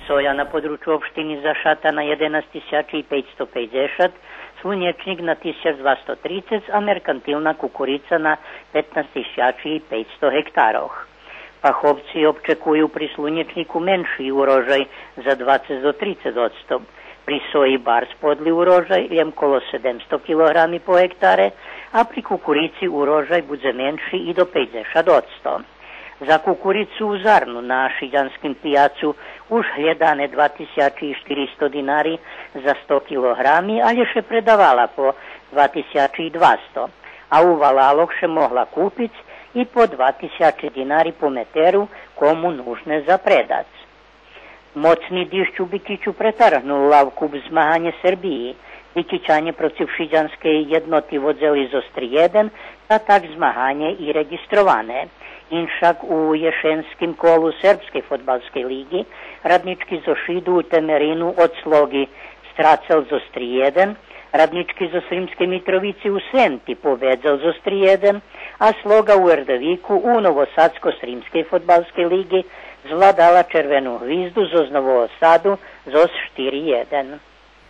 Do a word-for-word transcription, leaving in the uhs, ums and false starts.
Соя на подручу општини Зашата на єденац тисячи и пейцсто пейдзешат, Слунєчнїк на тисяч двасто трицец, а Меркантилна кукурица на петнац тисячи и пейцсто гектарох. Паховци обчекую при Слунєчнїку менши урожай за двацец до трицец одсто. При сои барз подли урожай, лєм коло седемсто килограми по гектаре, а при кукурици урожай будзе менши и до пейдзешат одсто. За кукурицу у зарну на шидянским пияцу уж глєдане два тисячи и штиристо динари за сто килограми, алє ше предавала по два тисячи и двасто, а у валалох ше могла купиц и по два тисячи динари по метеру, кому нужне за предац. Моцни диждж у Бикичу претаргнул лавкуп змаганє Сербиї. Бикичанє процив Шидянскей Єдноти водзели зоз три єден, та так змаганє и реґистроване. Иншак у єшенским колу Сербскей фодбалскей лиґи раднички зоз Шиду у Темерину од Слоґи страцел зоз три єден, раднички зоз Сримскей Митровици у Сенти победзел зоз три єден, а Слоґа у Ердевику у Новосадско-Сримскей фодбалскей лиґи звладала Червену гвизду зоз Нового Саду зоз штири єден.